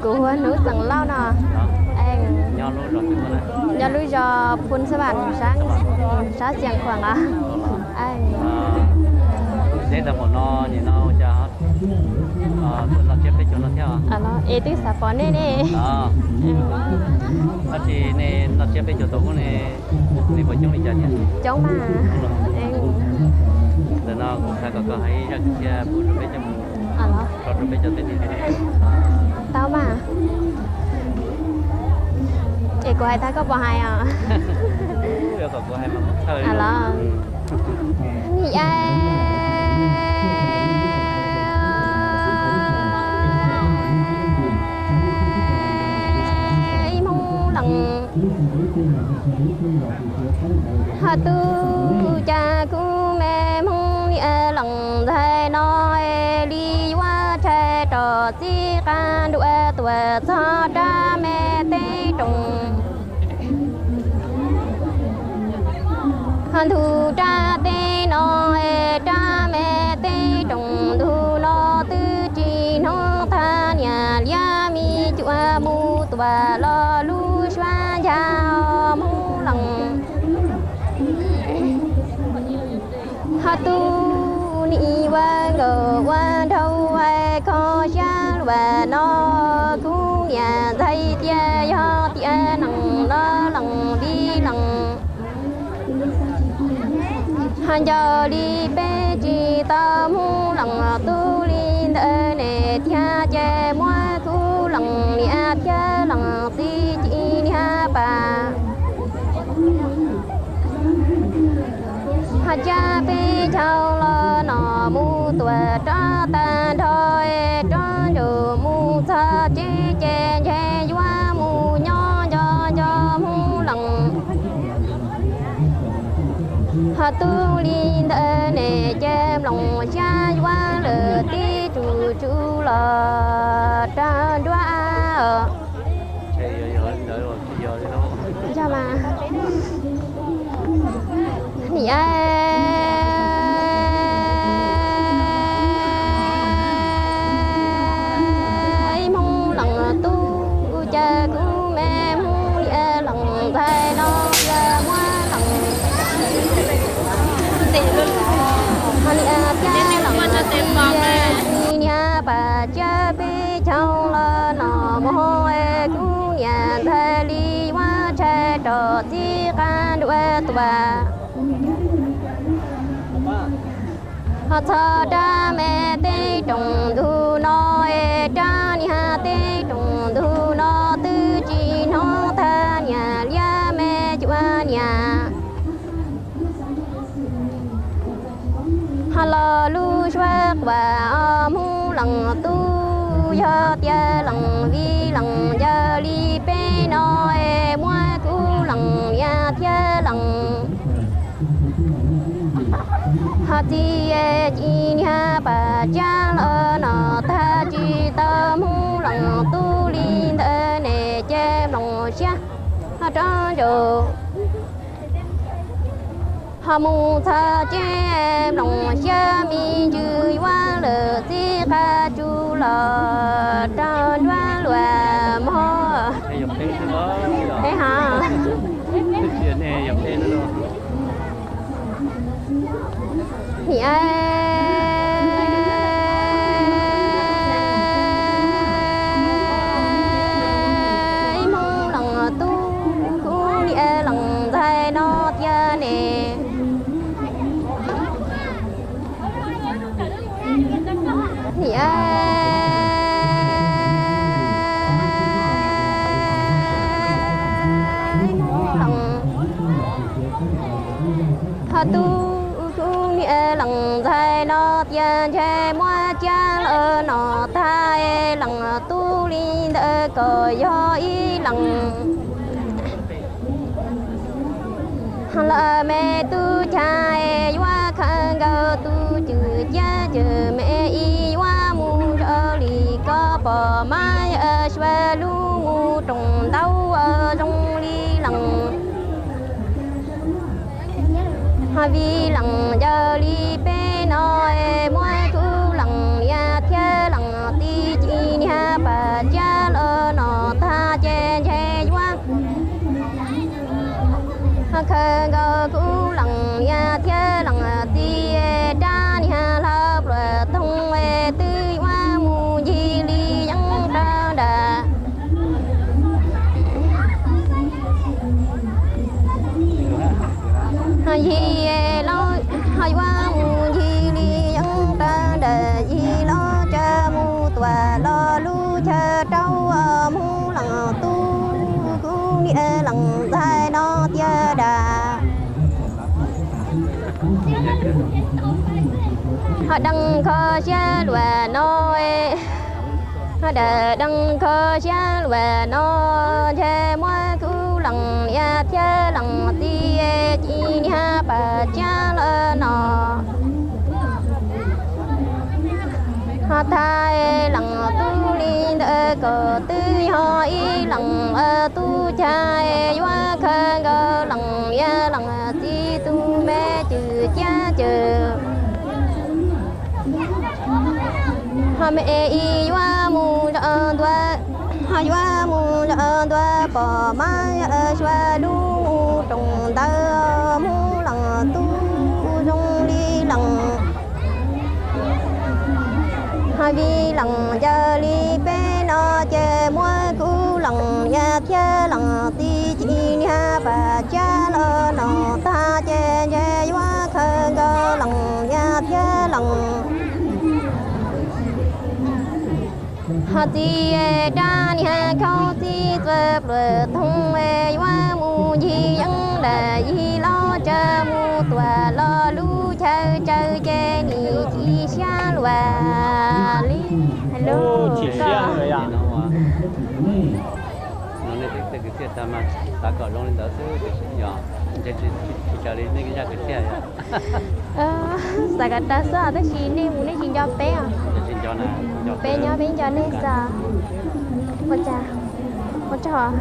Kuv hu ua Hnub Xeem Lauj no. Nyob lub zos Phu Xab Vam, sab Xiav Khuam os. Deb tag npaum no nim no ua cas tuaj noj tsiab peb caug no thiab? Es twb xav pom nej ne. Tab sis nej noj tsiab peb caug tau ub ne, nej puas coob li cas thiab? Coob mas. Ntawm no kuv xav kom koj hais ib zaj kwv txhiaj pub rau peb cov mus, rau peb cov tib neeg. Tau mas. Es kuv hais tag koj puas hais os? Los, ib Hmoob Lees, ho tus cas kuv me Hmoob Lees ntxhais no li yuav tshais rov txij qab nruab tuaj txog rab me teb roos. Ho ntu rab teb no, rab me teb roos ntu no twb tsis hnov thaj niam liab me cuam mus tuaj los lub suab ncaj Hmoob Lees. Ho tus nim ua nkauj ua nraug kho siab luaj no, kuv niam ntxhais tias yog tiam neeg los lees vim lees. Ho nco li peb tsis tau Hmoob Lees, tus li ntawd ne thiaj ces muab kuv lees niam thiab lees txiv ci niag pas. Ho cab peb caug los no mus tuaj rov tag nrho, rov nraum mus txog tsev ces ntshe yuav mus nyob nco nco Hmoob Lees. Ho tus li ntawd ne ces mloog xyab yuav lawm tib tsuj tsuj los rau nruab. Yog mas. Niam, ib Hmoob Lees tub, cas kuv me Hmoob Lees ntxhais no yog muab lees. Ho niam thiab lees txiv, niag pas cab peb caug los no mus, kuv niam ntxhais li yuav tshais rov txij qab nruab tuaj. Ho txog rab me teb roos ntug no, rab niag teb roos ntug no twb tsis hnov thaj niam liab me cuam niam. Ho los lub suab quaj os Hmoob Lees tub, yog tias lees vim lees yog li peb no, muab kuv lees niam thiab lees. Ho txiv ci niag pas cab los no tag tsis tau Hmoob Lees tub li ntawd ne ces mloog siab ho rov nraum. Ho mus txog tsev mloog siab me ntsws yuav lawm txij qab tsuj los rau nruab luaj mog. Peb hov. Niam, ib Hmoob Lees tub, kuv niam lees ntxhais no tiag ne. Niam, ib Hmoob Lees, ho tus kuv niam lees ntxhais no tias ntshe muab cab los no tag, lees tub li ntawd kom yog ib lees. Lawm me tub cas yuav khaws nkaus tus cwm ciab cwm me ib yuav mus zoo li koj pom mas yawm suav lub mus roos ntaub zoo li lees. Ho vim lees yog li peb no, muab kuv lees niam thiab lees txiv ci niag pas cab Ho dees kho siab luag no, ho dees kho siab luag no, ntshe muab kuv lees niam thiab lees txiv, ci niag pas tsiab los no. Ho thaj lees tub li ntawd kom twb yog ib lees tub cag, yuav khaws nkaus lees niam lees txiv tus me cwm ciab cwm. Ho me ib yuav mus zov ntua, ho yuav mus zov ntua pom mab sua lub mus roos ntawd, mus lees tub zoo li lees. Ho vim lees yawg li peb no ces muab kuv lees niam thiab lees txiv, ci niag pas tsiab los no tag ces ntshe yuav khaws nkaus lees niam thiab lees. Ho txiv dab niag khaub txib txua pluav thoob, yuav mus ncig yeeb dam yig los tsa mus tuam los lub chaw tsaws ces nim ci siab luag li. Tsis siab li yom. No nej tej kwv tij tag mas xav kom zoo li ntawd xwb, yog ntshe tsis raws li nej zaj kwv tij yom. Xav kom raws xwb tab sis nej mus nej tsis nco peb os. Peb nyob peb nco nej xwb. Ua cas, ua tsaug.